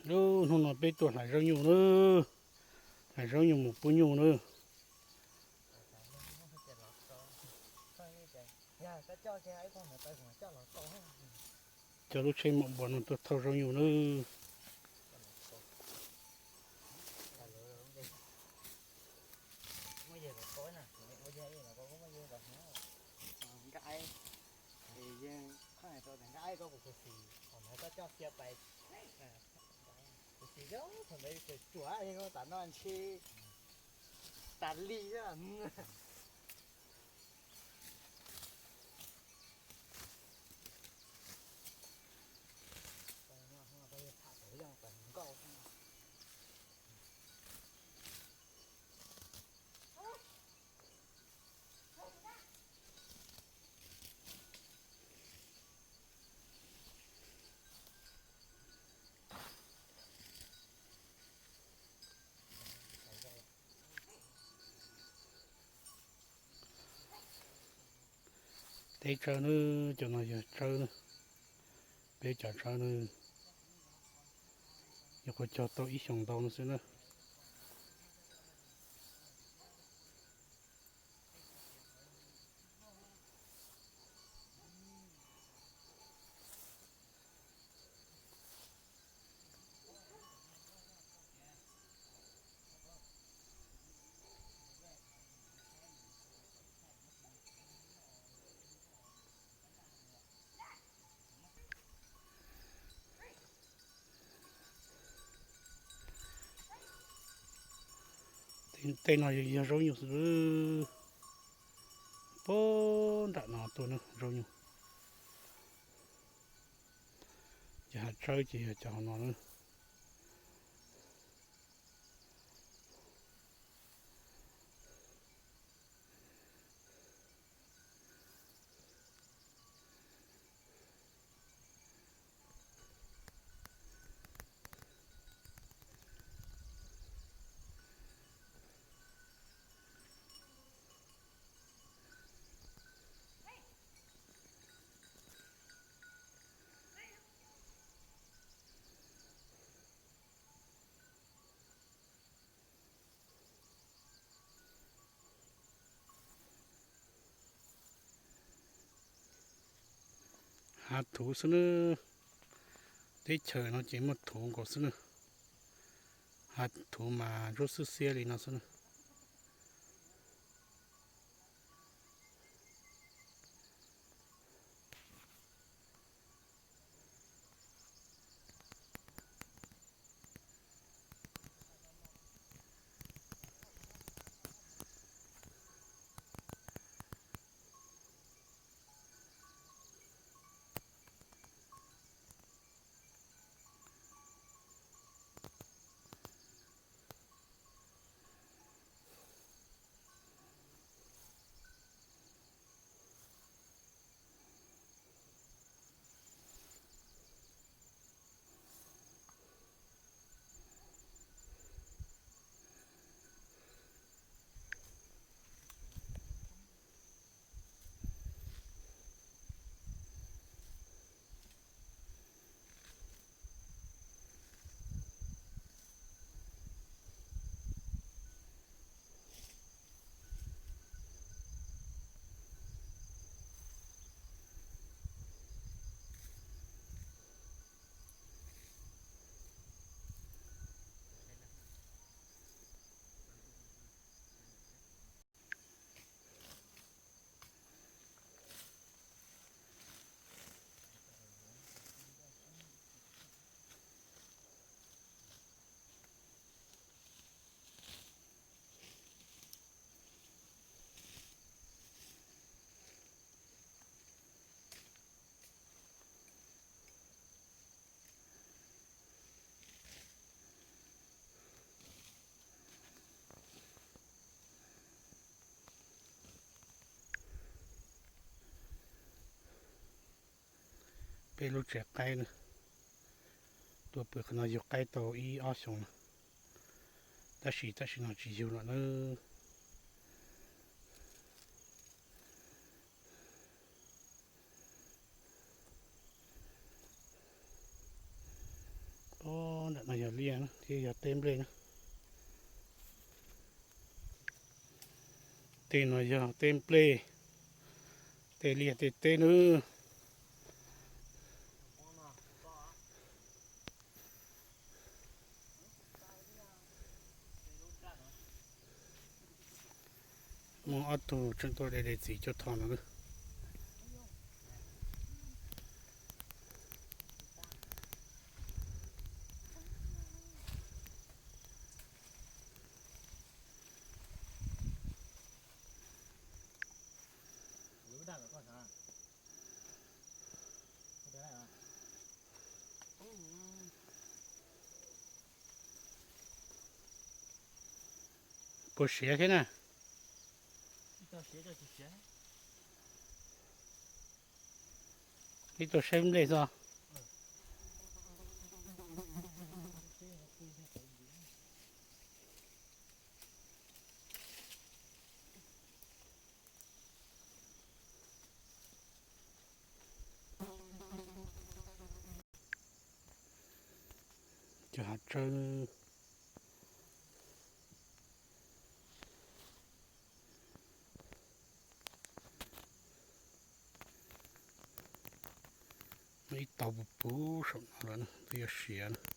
Lub hnub no peb tuaj hlais zaub nyuj nawb, hlais zaub nyuj mus pub nyuj nawb. Coj lub tsheb mom npua no tuaj thauj zaub nyuj nawb. Kuv tsis zoo thaum ntawd tsuas tsuas li tas no ntshe tas li. Teb tsawb na, cov no yog tsawb na, peb cov tsawb na, nyuam qhuav cog tau ib xyoos ntau no xwb na. Tej no yog zaub nyuj xwb. Puag nram no tuaj na zaub nyuj. Ces hav tsawb ces yog cov hauv no na. Hav thuv xwb na. Teb chaws no ces muaj thuv nkaus xwb na. Hav thuv mas ntsuab xwb xiab li no xwb na. Peb lub tsev qaib na, tuaj pw qhov no yug qaib tau ib ob xyoos no, tab sis tam sim no tsis yug lawm na. No yog liaj thiab yog teb nplej na. Tej no yog teb nplej, tej liaj tej teb nawb. Muaj ob tug tseem tuaj de de txiv cuaj tho no lawm. Puas siav thiab na? Ib tug saib nplej xwb. Cov hav tsawb. Ib tau puv puv saum no lawm, twb yuav siav na.